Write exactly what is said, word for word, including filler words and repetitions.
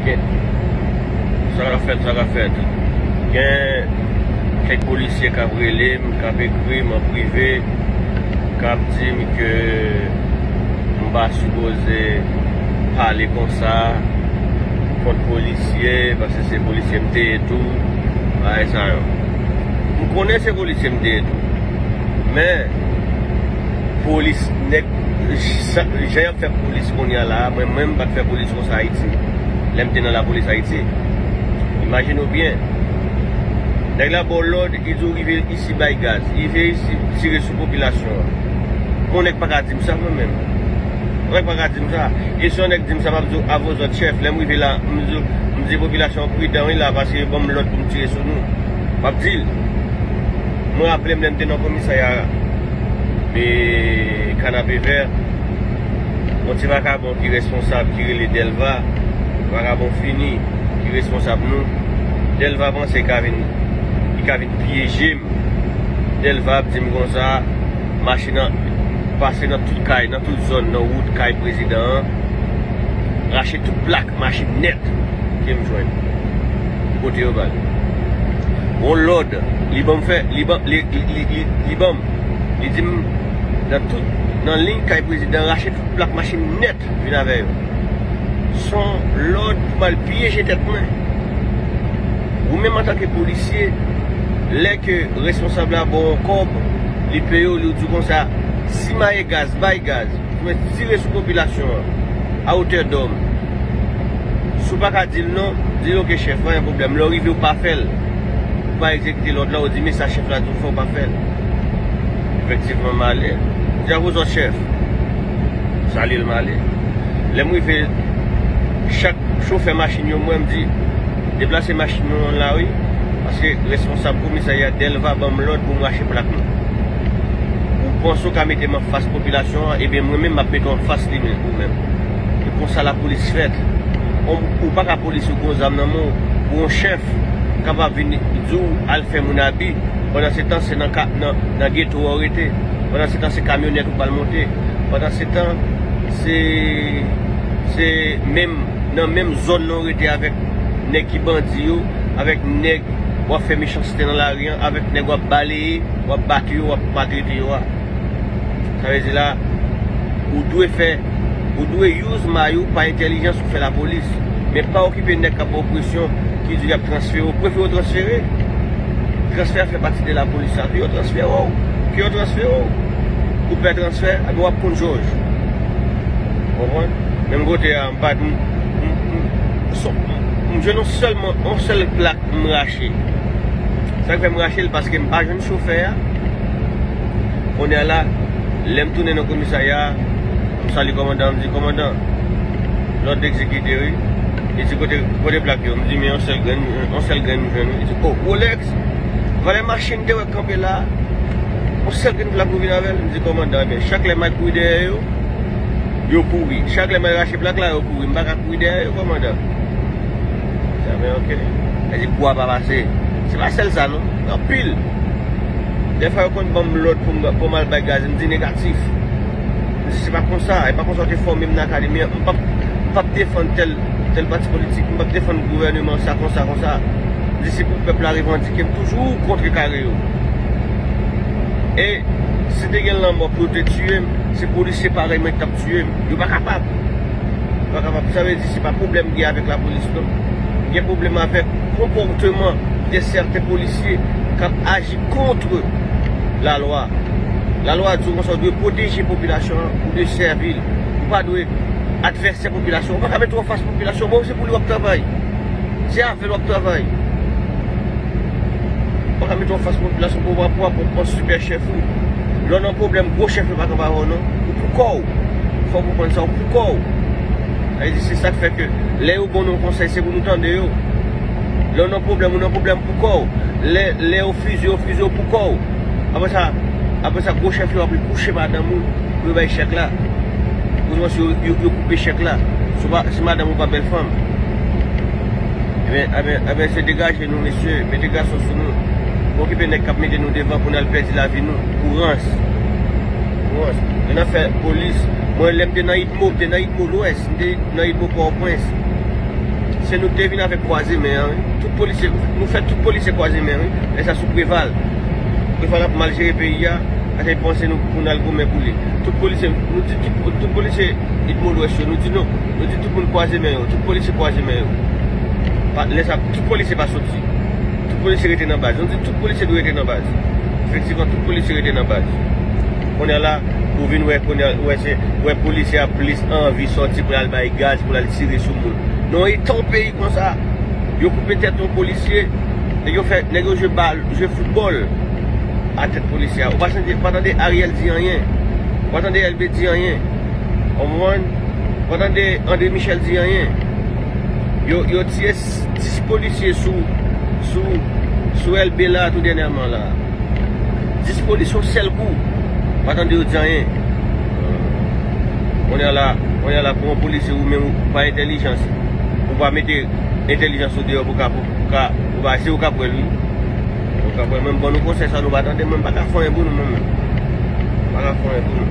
Sa k ap fèt, sa k ap fèt. Gen kèk polisye k ap rele m, k ap ekri m an prive, k ap di m ke m pa sipoze pale konsa kont polisye, paske se polisye m te ye tou, bagay sa yo. M konnen se polisye m te ye tou. Men, polis, nèg, jan, jan y ap fè polis kounye a la, mwen menm m pa t fè polis konsa Ayiti. Lè m te nan lapolis Ayiti. Imajine w byen. Nèg la ba w lòd, li di w rive isi bay gaz. Rive isi, tire sou popilasyon an. Yon nèg pa ka di m sa mwen menm. Yon nèg pa ka di m sa. E si yon nèg di m sa, m ap di w, a vòzòt chèf, lè m rive la, m di, m di popilasyon an pridan wi la, paske yo ban m lòd pou m tire sou nou. M ap di l. Mwen raple m lè m te nan komisarya e Kanapevè, yon ti vakabon ki responsab, ki rele Dèlva, vakabon fini, ki responsab nou. Dèlva panse li ka vin, li ka vin pyeje m. Dèlva ap di m konsa, mache nan, pase nan tout kay, nan tout zòn, nan wout kay prezidan an, rache tout plak machin nèt ke m jwenn. Kote yo ba l. Yon lòd, li ban m fè, li ban, li, li, li, li, li ban m. Li di m, nan tout, nan liy kay prezidan, rache tout plak machin nèt, vin avè yo. Se yon lòd pou m al pyeje tèt mwen. Ou menm antanke polisye, lè ke responsab la ba w yon kòb, li peye w, li di w konsa, simaye gaz, bay gaz. Mwen tire sou popilasyon an, a otè dòm. Si w pa ka di l non, di l oke chèf, pa gen pwoblèm. Lè w rive, w pa fè l. Ou pa egzekite lòd la, ou di, men sa chèf la di w fè, w pa fè l. Efektivman, m ale. M di, a vòzòt chèf. Salye l, m ale. Lè m rive, chak chofè machin yo, m wè, m di, deplase machin nou an la, wi. Paske responsab komisarya Dèlva ban m lòd pou m rache plak nou. Ou panse w ka mete m anfas popilasyon an, ebyen mwen menm m ap mete w anfas li menm, ou menm. E konsa lapolis fèt. Ou, ou pa ka polis ou gon zam nan men w, pou yon chèf kapab vin di w al fè moun abi, pandan se tan se nan ka, nan, nan geto a w rete, pandan se tan se kamyonèt ou pral monte, pandan se tan se, se menm, nan menm zòn nan w rete avèk nèg ki bandi yo, avèk nèg w ap fè mechanste nan lari an, avèk nèg w ap baleye, w ap bat yo, w ap maltrete yo a. Sa vle di la, ou dwe fè, ou dwe use may ou pa entèlijans pou fè lapolis. Men pa okipe nèg k ap ba w presyon, ki di y ap transfere w. Prefere w transfere. Transfè a fè pati de lapolis la. Ke yo transfere w. Ke yo transfere w. Ou pè transfè, epi w ap konn jòj. Ou konprann? Menm kote a, m pa, m, m, m, m, m jwenn yon sèlman, yon sèl plak m rache. Sa k fè m rache l, paske m pa jwenn chofè a. Kounye a la, lè m tounen nan komisarya a, m salye kòmandan, m di, kòmandan, lòd egzekite, wi. Li di, kote, kote plak yo? M di, men yon sèl grenn, yon sèl grenn m jwenn, wi. Li di, o, Rolex, valè machin te wè kanpe la, yon sèl grenn plak ou vin avè l? M di, kòmandan, ebyen, chak lè m al kouri dèyè yo, yo kouri. Chak lè m al rache plak la, yo kouri. M pa ka kouri dèyè yo, kòmandan. Sa men oke. Sa di kou a pa pase. Se pa sèl sa non. Gen anpil. Dèfwa yo konn ban m lòd pou m, pou m al bay gaz. M di negatif. M di se pa konsa. E pa konsa yo te fòme m nan akademi an. M p ap, m p ap defann tèl, tèl pati politik. M p ap defann gouvèneman sa konsa, konsa. M di se pou pèp la revandike. M toujou kontrekare yo. E si te gen lanmò pou yo te tiye m, se polisye parèy mwen ki t ap tiye m. Yo pa kapab. Yo pa kapab. Sa vle di se pa pwoblèm m gen avèk lapolis non. M gen pwoblèm avèk konpòteman de sèten polisye k ap aji kont lalwa. Lalwa di w konsa w dwe pwoteje popilasyon an, ou dwe sèvi l. Ou pa dwe advèsè popilasyon. Ou pa ka mete w anfas popilasyon. Bon, se pou li w ap travay. Se avè l w ap travay. Ou pa ka mete w anfas popilasyon pou w ap, pou w ap pran sipè chèf ou. Lè w nan pwoblèm, gwo chèf yo pa kanpe avè w non. Ou pou kò w. Fòk ou konprann sa, ou pou kò w. Sa vle di, se sa k fè ke lè yo ban w yon konsèy, se pou nou tande yo. Lè w nan pwoblèm, ou nan pwoblèm pou kò w. Lè, lè yo fize, yo fize w pou kò w. Apre sa, apre sa, gwo chèf yo ap kouche madanm ou pou yo bay chèk la. Ou panse yo, yo, yo koupe chèk la. Si w pa, si madanm ou pa bèl fanm. Ebyen, ebyen, ebyen, se degaje nou, mesye. Mete gason sou nou. Pa okipe nèg k ap mete nou devan pou n al pèdi lavi nou. Pou rans. Pou rans. Yo nan fè polis. Mwen, lè m te nan Itmo, m te nan Itmo Lwès. M te nan Itmo Pòtoprens. Se nou ki te vin avèk kwaze men an, wi. Tout polisye, nou fè tout polisye kwaze men, wi. Lè sa sou Preval. Preval ap mal jere peyi a, ate panse nou pou n al goumen pou li. Tout polisye, nou di tout, tout polisye Idmo Lwès yo, nou di non. Nou di tout moun kwaze men yo, tout polisye kwaze men yo. Pa, lè sa, tout polisye pa soti. Tout polisye rete nan baz. Nou di tout polisye dwe rete nan baz. Efektivman, tout polisye rete nan baz. Kounye a la, ou vin wè, kounye a, wè se, wè polisye a plis anvi soti pou l al bay gaz, pou l al tire sou moun. Non, e tan peyi konsa. Yo koupe tèt yon polisye, nèg yo fè, nèg yo jwe bal, jwe foutbòl a tèt polisye a. Ou pa tande, pa tande Ariel di anyen. Ou pa tande Elbe di anyen. Ou konprann? Ou pa tande André Michel di anyen. Yo, yo tiye s- dis polisye sou, sou, sou Elbe la tou dènyèman la. Dis polisye yon sèl kou. Pa tande yo di anyen. Kounye a la, kounye a la pou yon polisye ou menm ou pa entèlijans. Ou pa mete entèlijans ou deyò pou ka, pou ka, ou pa se ou ka pwèl wi. Ou ka pwèl menm ban nou konsèy sa nou pa tande, mwen pa ka fè anyen pou nou menm. Pa ka fè anyen pou nou.